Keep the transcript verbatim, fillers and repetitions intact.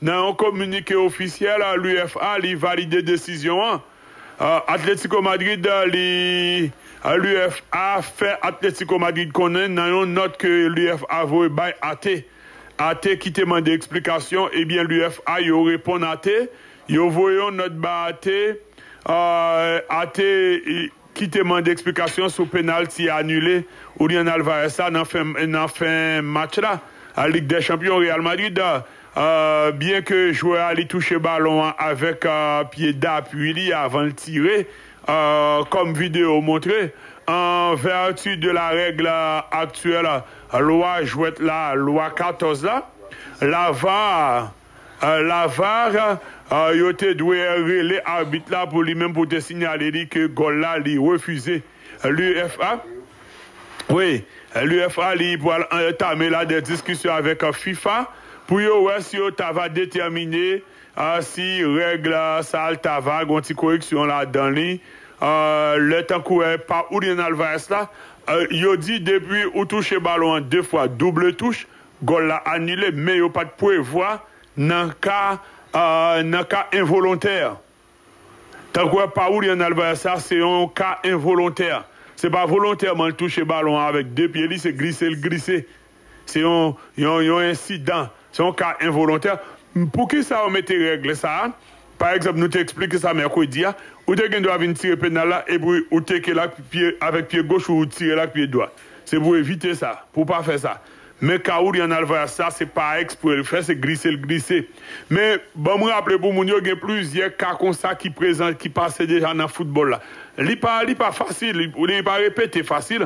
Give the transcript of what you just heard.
Nan yon kominike ofisyèl, l'UEFA li valide desizyon an. Atletico Madrid li, l'UEFA fè Atletico Madrid konnen nan yon nòt ke l'UEFA voye bay Ate. Ate ki te mande eksplikasyon, ebyen l'UEFA yo reponn Ate, yo voye yon nòt ba Ate, Ate ki te mande eksplikasyon sou penalti anile Julian Alvarez la nan fen, nan fen match la. Lig dè Chanpyon, Real Madrid, byen ke jwè a li touche balon an avèk pye dapui li avan l tire, kòm videyo montre, an vèti de la règle aktyèl, lwa jwèt la, lwa katòz la, la VAR, la VAR, yo te dwe rele abit la pou li menm pou te siyale li ke gòl la li refize. L'UEFA, wi, l'UEFA li pral antame la de diskisyon avèk FIFA pou yo wè si yo ta va detèmine si règ sa ta va gon ti koreksyon ladan li. Lè tankou pa Julian Alvarez la, yo di depi ou touche balon an de fwa, double touche, gòl la anile, men yo pa t prevwa nan ka, nan ka envolontè. Tankou pa Julian Alvarez sa, se yon ka envolontè. Se pa volontèman l touche balon an avèk de pye li, se glise l glise. Se yon, yon, yon ensidan. Se yon ka envolontè. Poukisa yo mete règ sa a? Pa egzanp, nou te eksplike sa mèkredi a. Ou te gen dwa vin tire penal la, epi ou teke l ak pye, avèk pye goch ou tire l ak pye dwat. Se pou evite sa, pou pa fè sa. Men ka Julian Alvarez sa, se pa ekspre l fè, se glise l glise. Men ban m raple pou moun yo, gen plizyè ka konsa ki prezan, ki pase deja nan foutbòl la. Li pa, li pa fasil, li, li pa repete fasil.